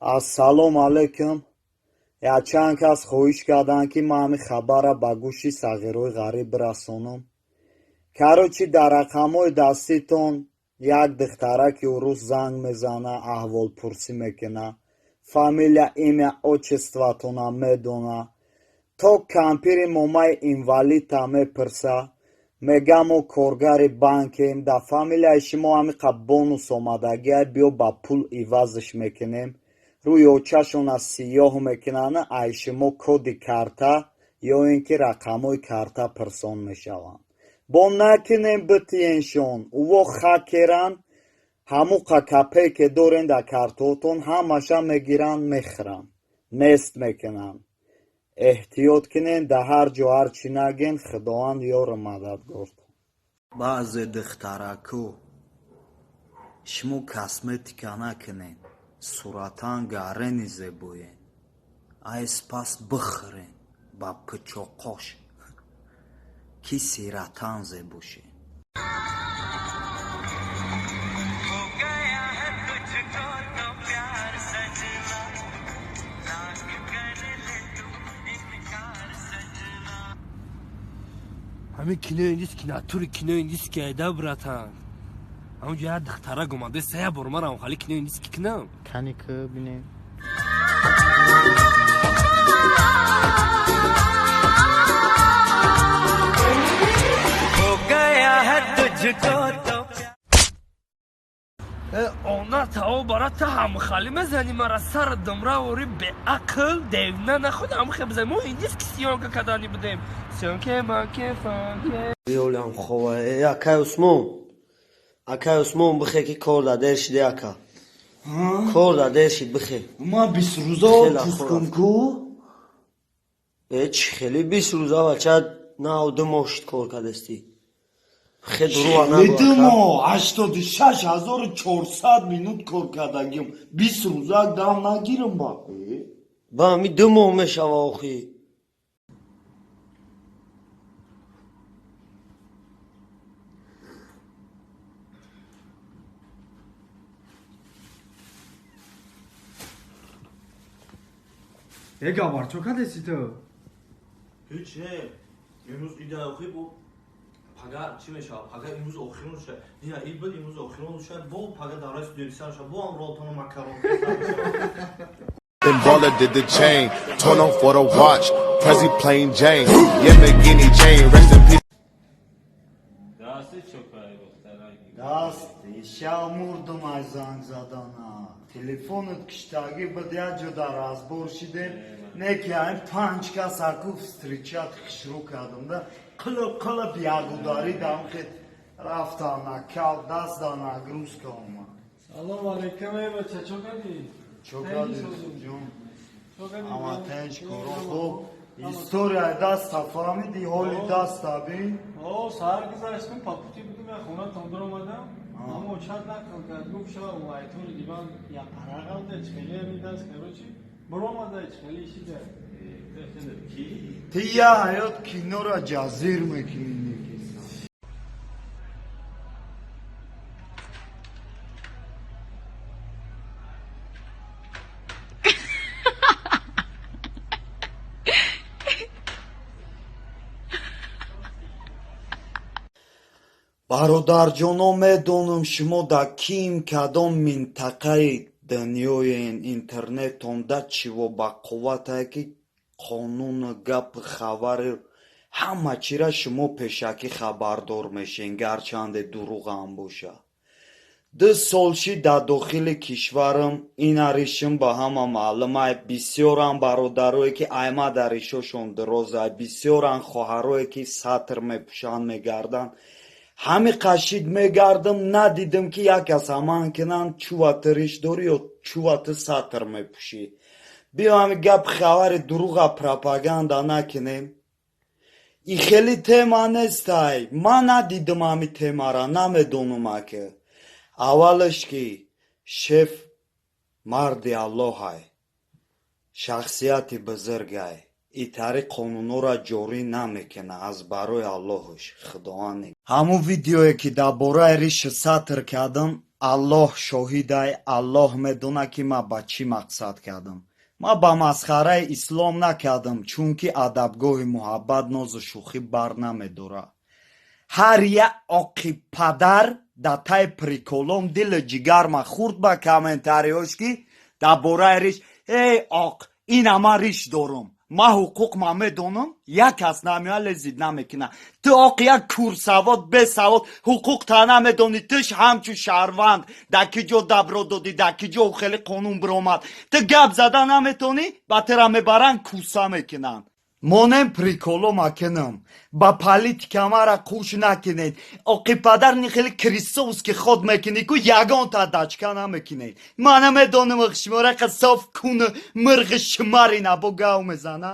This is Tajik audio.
Ассалому алайкум. Якчанд кас хоҳиш карданд, ки ман ҳамин хабарра ба гӯши сағирои ғариб бирасонам. Короче, дар рақамҳои даститон як духтараки урус занг мезана, аҳволпурсӣ мекуна, фамилия, имя, отчествотона медона, то кампири момаи инвалидта мепурса. Мега, мо коргари банкем, дар фамилияи шумо ҳамиқа бонус омадагиай, биё ба пул ивазш мекунем. Рӯи очашона сиёҳ мекунанд, ай шумо коди карта ё ин ки рақамҳои карта пурсон мешаванд. Бо накунем битиеншон, уво хакеранд, ҳамуқа копейке дорен дар картаотон, ҳамаша мегиранд, мехӯранд, нест мекунанд. Эҳтиёт кунен, дар ҳар ҷо ҳар чӣ наген. Худованд ёру мададгортон. Баъзе духтараку, шумо косметика накунед, суратан гарени зебоен, ай спас бихӯрен ба пичоқош, ки сиратан зебошед. गया है तुझको तो प्यार सजना, लाख कर ले तू इनकार सजना। Ҳамин кинои индиски, натури кинои индиски айда, братан. Ҳамонҷо як духтарак омада, сая бор марам хали кинои индиски кинам. Кани ки бинем. हो गया है तुझको तो Она тао бара, та ҳамхали мезани мара сар думра ори, беақл девна нахуд ҳамхе бизани. Мо индиски съёмка кардани будем, съёмке манке фанке. Ёлям хова. Э, акай Усмон. Акай Усмон, бихе ки кор да дер шиде, ака. Кор да дер шид, бихе. Ма 20 рӯза Хеле отпуск хуб. ку. Э, чӣ хеле 20 рӯза, бача, нав 2 моҳ шид кор кардастӣ. Бихе, дуруға нагӯ, Ду ака. моҳ 86 400 минут кор кардагим. 20 рӯза дам нагирам ба. Ба ҳами 2 моҳ мешава охи. Э, гавар, чо кардеси ту? Ҳеҷ не. Имрӯз ида охи бо пага чӣ мешавад? Пага имрӯз охирон шуд. Дина ид буд, имрӯз охирон шуд. Бо пага давраи студентисан шуд. Бо ҳам ролтону макарон. Then baller did the chain, torn off for the watch. Prezi plain Jane, Yamagini chain, rest in peace. Дасти чо кардӣ, духтарак? Даст ша мурдум ай занг задана. Телефонат киштагӣ буд, як ҷо дар разбор шидем. Не ки ай панҷ кас аку встречать хушрӯ кардам да. Қилиб қилиб ягударӣ дам хет рафта накал даст да нагрузка омад. Салом алейкум, эй бача, чо кардӣ? Чо кардӣ, ҷон? Чо кардӣ? Ама тенч коро хуб. Историяи даста фаҳмиди, ҳоли даста бин. О, саҳар гузаштум, по пути будум, я хона тондур омадам. Аммо очат нақл кард, гуфт ша айтори диван я парағалда, чихели ами даст, короче, буромада, чихели ишида. Ти я ҳаёт киноро ҷазир мекунӣ, Никиса. Бародарҷоно, медонам, шумо дар ким кадом минтақаи дунёен, интернетон да чиво ба қувватае, ки қонуну гапу хабари ҳама чира шумо пешакӣ хабардор мешен, гарчанде дурӯғам бошад. 2 сол шид дар дохили кишварам, ина ришим ба ҳама маълумай. Бисёрам бародарое, ки айма дар ришошон дирозай, бисёрам хоҳарое, ки сатр мепӯшанд, мегарданд. Ҳами қашид мегардам, надидам, ки як кас аман кунанд: чува ту риш дорӣ ё чува ту сатр мепӯшӣ? Биё, ҳами гап хабари дурӯға пропаганда накунем. И хеле тема нестай, ман надидам ҳами темара, намедонам. Ака, аввалаш, ки шеф марди Аллоҳай, шахсияти бузургай, итари қонунҳоро ҷорӣ намекуна аз барои Аллоҳуш, Худованд. Ҳамун видеое, ки дар бораи риши сатр кардам. Аллоҳ шоҳидай, Аллоҳ медонад, ки ман ба чӣ мақсад кардам. Ман ба масхараи ислом накардам, чунки адабгоҳи муҳаббат нозу шӯхӣ бар намедорад. Ҳар як оқи падар дар таи приколом дилу ҷигарма хурд ба комментариҳош, ки дар бораи риш. Эй оқ, ина ман риш дорум, ман ҳуқуқ ма медонам, як кас намеояд, лезить намекунад. Ту оқ як курсавод, бесавод, ҳуқуқ та намедонӣ. Туш ҳамчун шаҳрванд дар ки ҷо добро додӣ, дар ки ҷо хеле қонун биромад? Ту гап зада наметонӣ, ба тура мебаранд, куса мекунанд. Монем приколо макунам, ба политика мара қуш накунед. Оқи падар, ни хеле крысовский ход мекунӣ ку, ягонта дачка намекунед. Ман намедонам, шуморақа соф куну мирғи шумари набо гав мезана.